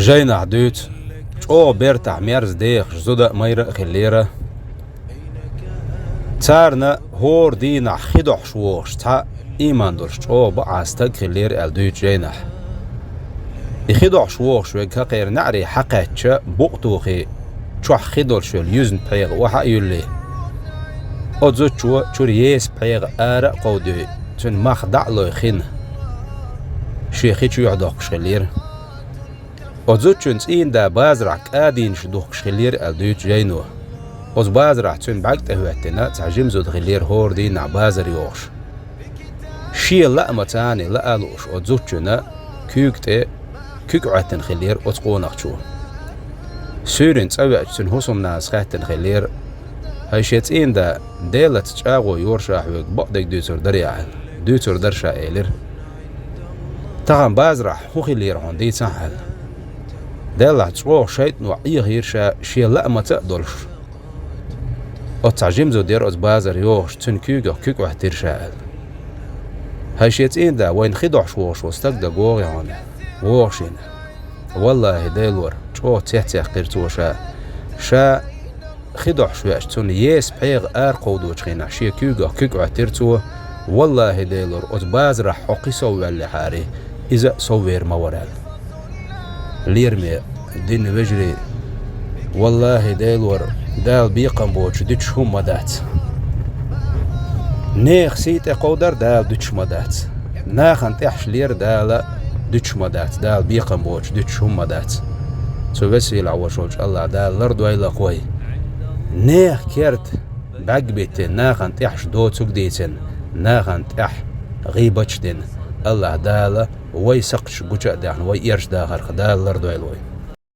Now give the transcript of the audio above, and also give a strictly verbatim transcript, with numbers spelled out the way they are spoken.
Жайнахь дуьйцу, чӀогӀа бертахь мерза дехаш зуда а, майра а хиллера. Царна хӀора дийнахь хи дохьуш вогӀуш цхьа ийман долуш чӀогӀа бакъахьа стаг хиллера аьлла дуьйцу жайнахь. И хи дохьуш вогӀуш верг хӀокхеран неӀаре хьакхаьчча, букъ тухий, чохь хи долуш йолу юьзна пхьегӀа охьа а юьллий, оцу зудчо чуьра еса пхьегӀа ара а кховдий, цуьнан мах дӀа а лой хин, шен хи чу юьхь дохкуш хиллера. Оцу зудчун цӀийнан да базарахь кӀадийнаш духкуш хиллера аьлла дуьйцу жайно. Оцу базарахь цуьнан бӀаьрг тӀе хӀоьттина цхьа жима зуда хиллера хӀора дийнахь базар йогӀуш. Шен лаамца цхьаьна лаа лууш оцу зудчунна куьйга тӀе куьг Ӏоьттина хиллера оцу къонахчо. Суьйранна цӀа веача цуьнан хӀусамнанас хаьттина хиллера: «ХӀай шен цӀийнан да, Делаца чӀагӀо йора ша хьоьга, бакъдерг дуьйцур дарий хьуна?» «Дуьйцур дара ша», — элира. «Тахана базарахь хӀун хиллера хьуна дийцахьа», — аьлла. Деллахь, чӀогӀа шайтӀано Ӏехийра ша шен лаамца а долуш. Оцу цхьа жима зуда яра оцу базар йогӀуш, цуьнан куьйгах куьг Ӏоьттира ша аьлла. «ХӀай шен цӀийнан да, вайна хи дохьуш вогӀуш волу стаг дагавогӀий хьуна?» «ВогӀу шена». «ВаллахӀи, Делора», — чӀогӀа цецъяьккхира цо ша. Ша хи дохьуш веача, цунна еса пхьегӀа ара кховдочу хенахь шен куьйгах куьг Ӏоьттира цо: «ВаллахӀи, Делора, оцу базарахь хьо кхин сов ваьллехьарий, иза а сов вер ма вара», — аьлла. Лераме динан вежарий, валлахӀи, Делора, Дала бекхам боцуш дуьтуш хӀума ма дац. Нехан сий тӀе кховдар Дала дуьтуш ма дац. Нахана тӀехьашха лер Дала дуьтуш ма дац, Дала бекхам боцуш дуьтуш хӀума ма дац. Цу веза-сийлахь волуш волчу АллахӀ Дала лардойла-кх вай. Нехан керта бӀаьрг биттина, нахана тӀехьашха доцург дийцина, нахана тӀехь гӀийбаташ дина, АллахӀ Дала вай сакхташ гуча а даьхна, вай эрчу дахарх Дала лардойла вай.